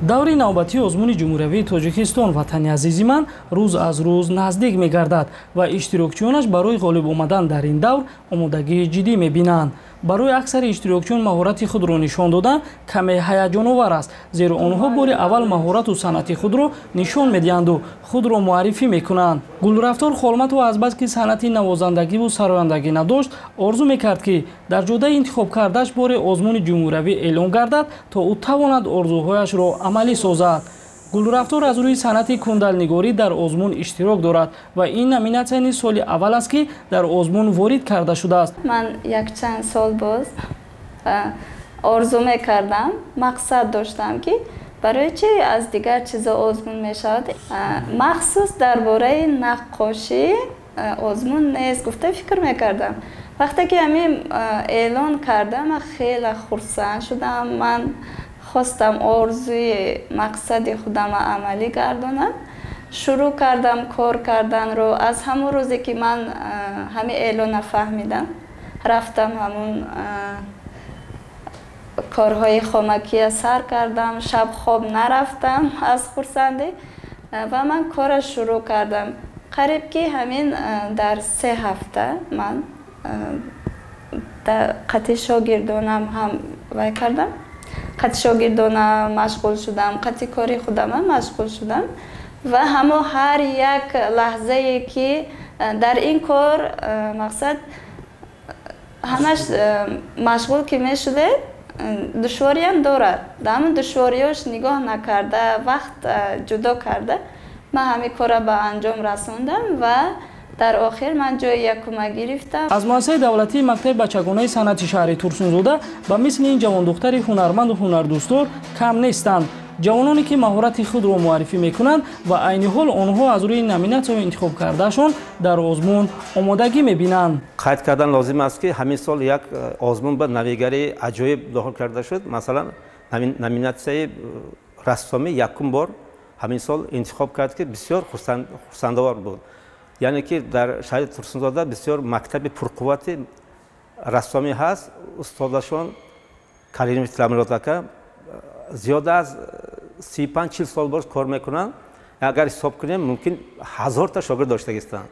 Даври навбатии озмуни ҷумҳуриявии Тоҷикистон «Ватани азизи ман» рӯз аз рӯз наздик мегардад ва иштирокчиёнаш барои ғолиб омадан дар ин давр омодагии ҷиддӣ мебинанд. Барои аксари иштирокчиён маҳорати худро нишон додан каме ҳаяҷоновар аст, зеро онҳо бори аввал маҳорату санъати худро нишон медиҳанду худро муаррифӣ мекунанд. Гулрафтор Холматова азбаски санъати навозандагиву сарояндагӣ надошт, орзу мекард, ки дар ҷодаи интихобкардааш боре озмуни ҷумҳуриявӣ эълон гардад, то ӯ тавонад орзуҳояшро амалӣ созад. Гулрафтор аз рӯи санъати кундалнигорӣ дар озмун иштирок дорад ва ин номинатсия низ соли аввал аст, ки дар озмун ворид карда шудааст. Ман якчанд сол боз орзу мекардам, мақсад доштам, ки барои чи аз дигар чизо озмун мешавад, махсус дар бораи наққошӣ озмун нест, гуфта фикр мекардам. Вақте ки ҳамин эълон кардам, ман хеле хурсанд шудам. Ман хостам орзуи мақсади худама амалӣ гардонам. Шурӯъ кардам кор карданро. Аз ҳамон рӯзе ки ман ҳамин эълона фаҳмидам, рафтам, ҳамун корҳои хомакия сар кардам. Шаб хоб нарафтам аз хурсандӣ ва ман кора шурӯъ кардам. Қариб ки ҳамин дар 3 ҳафта ман қати шогирдонам ҳам вай кардам, қати шогирдонам машғул шудам, қати кори худамам машғул шудам ва ҳамо ҳар як лаҳзае ки дар ин кор мақсад ҳамаш машғул ки мешудед, душвориам дорад. Дар ҳамон душвориёш нигоҳ накарда, вақт ҷудо карда, ман ҳамин корро ба анҷом расондам ва дар охир ман ҷои якума гирифтам. Аз муассисаи давлатии мактаби бачагонаи санъати шаҳри Турсунзода ба мисли ин ҷавондухтари ҳунарманду ҳунардӯстдор кам нестанд. Ҷавононе, ки маҳорати худро муаррифӣ мекунанд ва айни ҳол онҳо аз рӯи номинатсияҳои интихобкардаашон дар озмун омодагӣ мебинанд. Қайд кардан лозим аст, ки ҳамин сол як озмун ба навигарии аҷоиб дохил карда шуд. Масалан, номинатсияи рассомӣ якум бор ҳамин сол интихоб кард, ки бисёр хурсандовар буд. Яъне ки дар шаҳри Турсунзода бисёр мактаби пурқуввати рассомӣ ҳаст. Устодашон Каримов Тиламирод ака зиёда аз 35-40 сол боз кор мекунанд. Агар ҳисоб кунем, мумкин 1000-та шогирд доштагистанд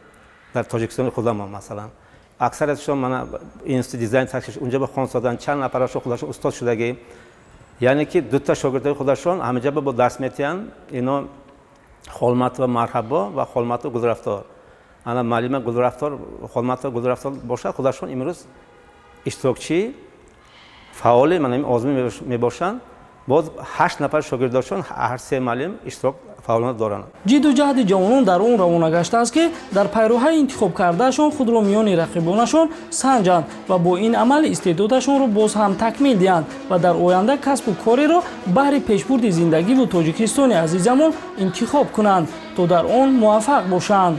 дар Тоҷикистони худама. Масалан, аксариятшон мана институт дизайн унҷа ба хонсодан, чанд нафарашон худашон устод шудагӣ. Яъне ки дута шогирдои худашон ҳамаҷа бо дарс метиҳанд. Ино Холматова Марҳабо ва Холматова Гулрафтор. Ана муаллима Гулрафтор, Холматова Гулрафтор бошад, худашон имрӯз иштирокчии фаъоли мана ин озмун мебошанд. Боз ҳашт нафар шогирдошон, ҳар се муаллим иштирок фаъолона доранд. Ҷидду ҷаҳди ҷавонон дар он равона гаштааст, ки дар пайроҳаи интихобкардаашон худро миёни рақибонашон санҷанд ва бо ин амал истеъдодашонро боз ҳам такмил диҳанд ва дар оянда касбу кореро баҳри пешбурди зиндагиву Тоҷикистони азизамон интихоб кунанд, то дар он муваффақ бошанд.